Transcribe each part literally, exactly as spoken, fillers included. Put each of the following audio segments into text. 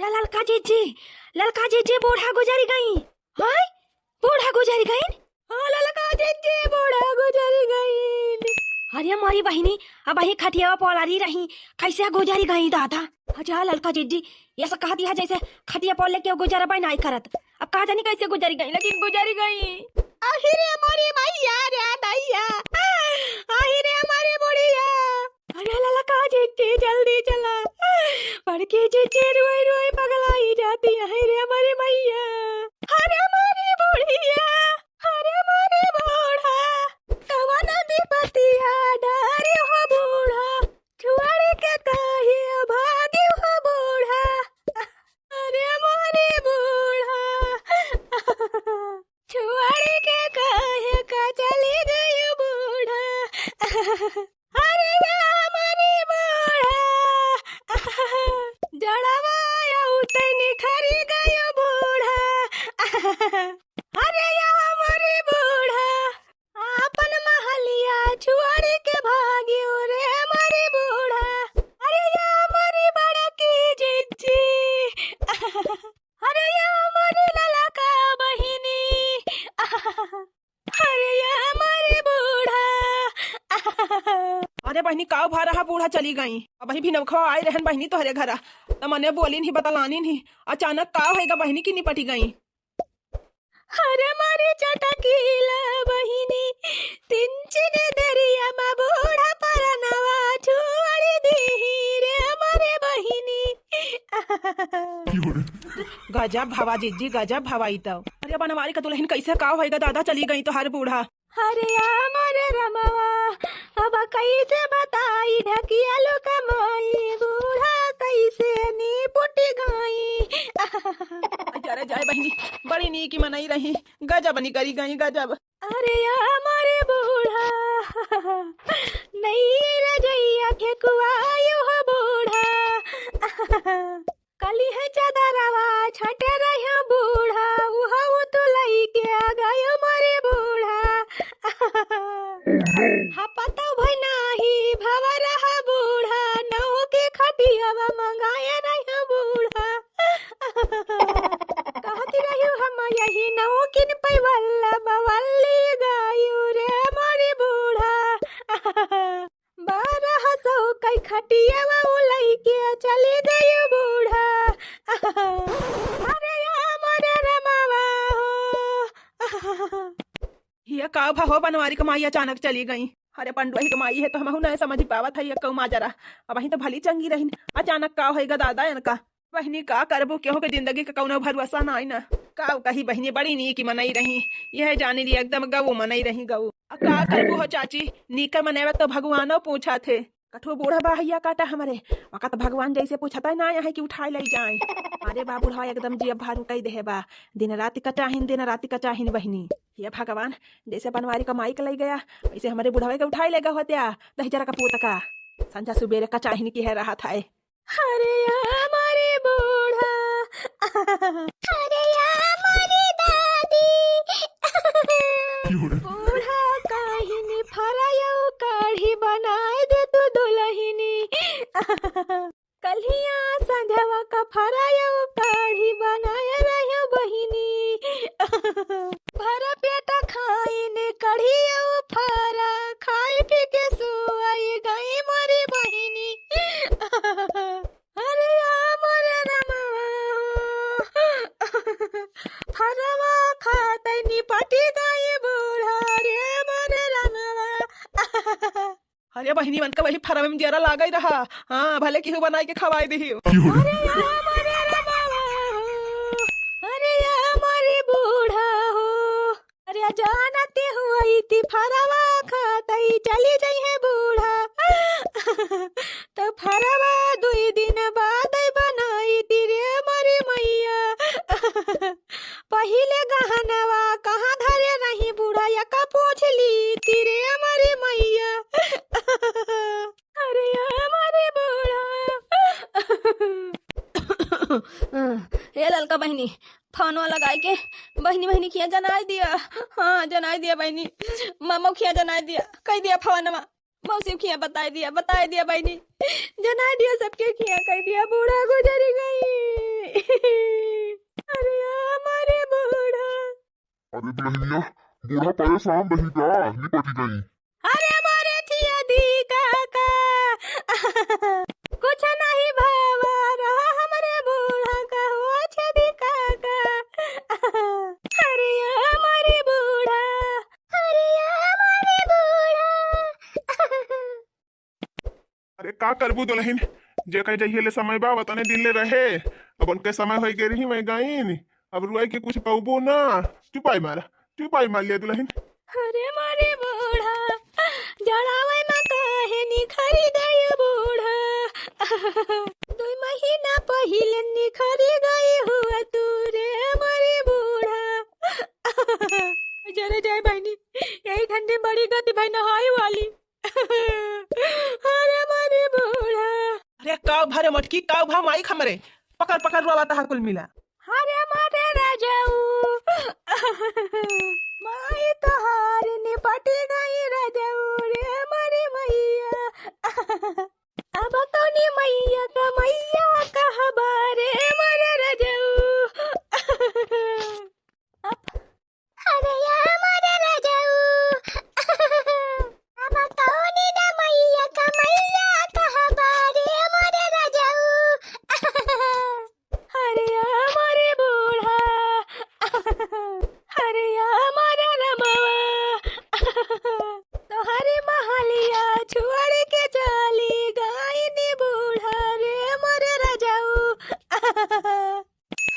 ए ललका जिज्जी, ललका जिज्जी, बूढ़ा गुजरि गई। हाय, बूढ़ा गुजरि गई? हाँ ललका जिज्जी, बूढ़ा गुजरि गई। अरे मोरी बहिनी, अबहीं खटिया पलरी रही, कैसे गुजरि गई दादा? अच्छा ललका जिज्जी, ये सब कहत है जैसे खटिया पर लेके गुजरबे नाई करत। अब का जानी कैसे गुजरि गई, लेकिन गुजरि गई। आहि रे मोरी मैया रे दैया, आहि रे मोरी बुढ़िया। अरे ललका जिज्जी जल्दी चला, बड़की जिज्जी रोई रोई पगलाई जाती है रे मोरी मैया। अरे मोरी बुढ़िया, अरे मोरी बूढ़ा, कवन विपतिया डारे हो बूढ़ा, छोड़ के काहे भागे हो बूढ़ा। अरे मोरे बूढ़ा, छोड़ के काहे का चली गई बूढ़ा। अरे या मोरे बूढ़ा, जड़वा या उतनी खरी गई बूढ़ा। अरे या मोरे बूढ़ा, आपन महलिया छोड़ के भागियो रे मोरे बूढ़ा। अरे या मोरे बड़की जिज्जी, अरे या मोरे ललका बहिनी, अरे या मोरे बूढ़ा। अरे बहिनी, काव भा रहा बूढ़ा चली गई? अबहीं भी नौखवा आए रहन बहिनी तोहरे घरा, त मने बोलिन ही बतलानिन ही, अचानक काव होइगा बहिनी की निपटि गई? अरे मारी चटकीला बहिनी, तिनचिन देरिया मा बूढ़ा परनवा छोड़ दीही रे मारे बहिनी। गजब भवा जिज्जी, गजब भवा ई तौ। अरे बनवारी का दुलहिन कैसे काव होइगा दादा, चली गई तोहार बूढ़ा। अरे या मोरे रमवा, अब कैसे बताई ढकिया लुका माई, बूढ़ा कैसे निपटि गई। अरे जाए बहिनी, बड़ी नीकी मनई रही, गजब निकरी गई, गजब। अरे या मोरे बूढ़ा, नई रजइया ठेकुआयो हो बूढ़ा। कली है चादरवा छटे रह्यो बूढ़ा, उहउ तू लइके आ गयो मोरे बूढ़ा। हपतउ भई नाही भवा रहा बूढ़ा, नौ के खटियावा मंगाए रह्यो बूढ़ा। कहती रह्यो हम यही नौ किन पैवल्ला बवल्ली गायु रे मोरे बूढ़ा। बारह सौ कई खटियावा उ लइके चली गई बूढ़ा। अरे या मोरे रमवा हो। हिया का भा हो बनवारी क माई अचानक चली गई? अरे पंडुआही क माई है तो हमहू नहीं समझ पावत है ये कऊ माजरा। अबहीं तो भली चंगी रहिन, अचानक का होइगा दादा इनका? बहिनी का करबू, केहू के जिंदगी के कउनो भरोसा नाई ना। का कही बहिनी, बड़ी नीक मनई रही, यह जानी ली एकदम गऊ मनई रही गऊ। आ का करबू हो चाची, नीक मनई तो भगवानो पूछा थे। कठो बूढ़ा बा हैया काटा हमरे, वका त भगवान जैसे पूछता ही ना है कि उठाए ले जाए। अरे बा बूढ़ा एकदम जिया भारू कई देहे बा, दिन रात कचाहिन, दिन रात कचाहिन बहिनी। हे भगवान, जैसे बनवारी क माई के ले गया, वैसे हमरे बुढ़वे के उठाए ले गया होत्या, दहिजरा का पूत का। संझा सुबेरे कचाहिन की है रहा था। अरे या मोरे बूढ़ा, अरे या मोरे दादी, बूढ़ा काहिनी फरायो काढ़ी बनाए दे तू दुलहिनी। कल्हिया संझवा का फरायो काढ़ी बनाए रह्यो बहिनी। भर पेट खाइन कढ़ियो फरा, खाई पी के सोई गई मोरी बहिनी। अरे या मोरे रमवा, फरवा खातै निपटी गई बूढ़ा रे मोरे रमवा। अरे बहिनी, मन का वही फरवे में जरा लागई रहा। हाँ, भले केहू बनाई के खवाई दिही। अरे या मोरे रमवा हो, अरे या मोरे बूढ़ा हो। अरे जानते हुआ इति फरवा खातई चली जइहे बूढ़ा। तो फरवा दुई दिन बाद बनाई दी रे मोरी मैया। पहिले गहनवा कहाँ धरे रही बूढ़ा, यका पूछ ली ती रे मोरी मैया। अरे या मोरे बूढ़ा। ए ललका बहिनी, फोनवा लगाई के बहिनी, बहिनी खिया जनाई दिया। हाँ, जनाई दिया बहिनी, मामा खिया जनाई दिया, कई दिया फोनवा, मौसी खिया बताई दिया, बताई दिया बहिनी, जनाई दिया सबके खिया, कई दिया बूढ़ा गुजरी गई। अरे हमारे बूढ़ा। अरे दुल्हनिया, बूढ़ा परेशान रही का? निपट गई। अरे मोरे थिया दी काका, कुछ नहीं भावा रहा हमरे बूढ़ा का हो छेदी काका। अरे हमारे बूढ़ा, अरे हमारे बूढ़ा। अरे का करबू दुल्हन, जेकर जहिये ले समय बा, वतने दिन ले रहे। अब उनके समय होई गए रही, मैं गाइन। अब रुआई के कुछ पौबो ना। चुपाई मारा, चुपाई मार लिया दुल्हन। अरे मोरे बूढ़ा, जड़ावे में काहे निखरी गई बूढ़ा। दुई महीना पहिले निखरी गई हुआ तू रे मोरे बूढ़ा। जरे जाए बहिनी, यही ठंडी बड़ी गति भाई नहाए वाली। अरे मोरे बूढ़ा। अरे काव भा रे मटकी, काव भा माई हमरे। पकड़, पकड़ रोवा तहा कुल मिला। अरे मोरे राजाऊ। माई तोहार निपटी गई राजाऊ रे मोरे मैया। अब कौनी मैया का मैया कहबा रे मोरे राजाऊ। अब अरे या मोरे राजाऊ, अब कौनी ना मैया का मैया कहबा रे मोरे राजाऊ। अरे या मोरे बूढ़ा, अरे या मोरे रमवा, तोहरे महलिया छोड़ के चली गईनी बूढ़ा रे मोरे राजाऊ।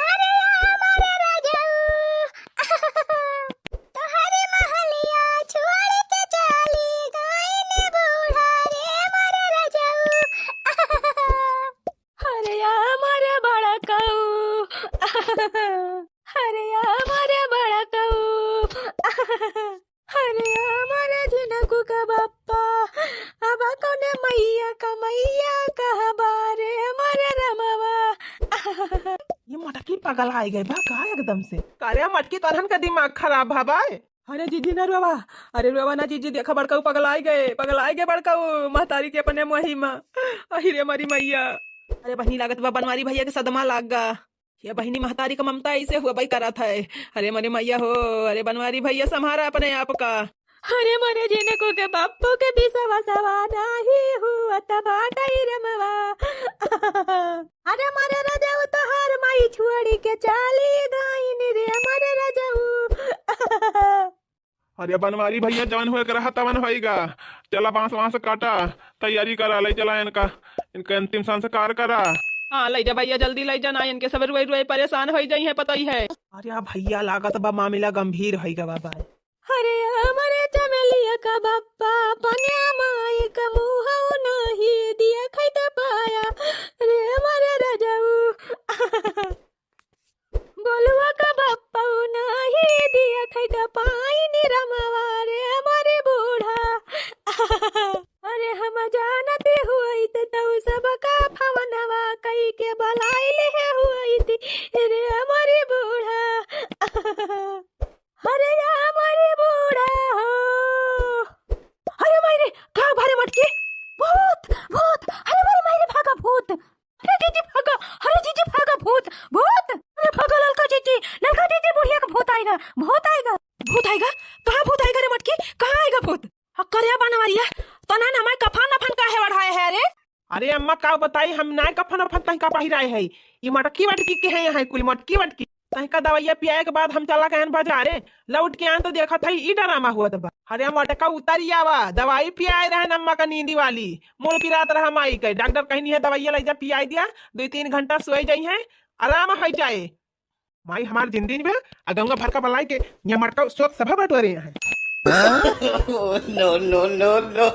अरे या मोरे राजाऊ, तोहरे महलिया छोड़ के चली गईनी बूढ़ा रे मोरे राजाऊ। अरे या मोरे बड़कऊ, अरे या मोरे बड़कऊ। अरे मोरे झिनकू के बप्पा, अब कौने मैया का मैया कहबा रे मोरे रमवा। ये मटकी पगलाइ गए बा का एकदम से? अरे मटकी तोहन का दिमाग खराब बा बाय। अरे जीजी ना रोवा, अरे रोवा ना जीजी, देखा बड़कऊ पगलाइ गए, पगलाइ गए बड़कऊ महतारी के अपने मोही मा। अहि रे मोरी मैया। अरे बहिनी लागत बा बनवारी भैया के सदमा लाग गा। ये बहिनी महतारी का ममता ऐसे हुआ बई करत है। अरे मोरे मैया हो, अरे बनवारी भैया संभारा अपने आप का। अरे मोरे जिनको के बापू के बिसवा सवा नाही हुआ तबाटई रमवा। अरे मोरे रजऊ तोहार माई छुअड़ी के चाली गाइन रे मोरे रजऊ। अरे बनवारी भैया, जवन होए के रहा तवन होइगा। चला बांस वांस काटा, तैयारी करा, लइ चला इनका, इनका अंतिम संस्कार करा। हाँ लइ जा भैया, जल्दी लइ जा ना, इनके सब रुआई रुआई परेशान होइ जाई है, पता ही है। अरे भैया लागत बा मामला गंभीर होइगा बाबा। अरे हमरे चमेलिया का बप्पा, पनिया माई का मुँह नाही दिया खाई त पाया। अरे हमरे रजऊ। बोलुआ का बप्पा नाही दिया खाई त पाई नी रमवा रे हमरे बूढ़ा। अरे हम जानती हुई त तऊ सबका फवनवा कई के बलाई ले हुई थी रे हमरे बूढ़ा। अरे या हमरे बूढ़ा हो। अरे माई रे, का भा रे मटकी? भूत, भूत, अरे मारे माई रे भागा भूत। अरे जीजी भागा, अरे जीजी भागा, भूत, भूत। अरे भागा ललका जीजी, ललका जीजी, बुढ़िया का भूत आइगा, भूत आइगा। भूत आइगा? कहाँ भूत आइगा रे मटकी? कहाँ आइगा भूत? अ, करे बनवारिया, तना ना मैं कफन अफन काहे ओढ़ाए है रे? अरे अम्मा का बताई, हम ना कफन अफन तहीं का पहिराए है। ई मटकी वटकी के है, यहाँ कुल मटकी वटकी। तहीं का दवाइया पियाए के बाद हम चला गए बाजारे, लौट के आन तो देखत है ई डरामा हुआ बा। अरे मटका उतरी आवा, दवाई पियाए रहन अम्मा का नींदी वाली। मूड़ पिरात रहा माई के, डॉक्टर कहनी है दवाइया लइ जा पियाए दिया, दुइ तीन घंटा सोए जाई है, आराम होइ जाए। माई हमार जिंदगी में आ गंगा भर का बलाई के ये मटका शोक सभा बटोरे हैं। Oh, no, no, no, no।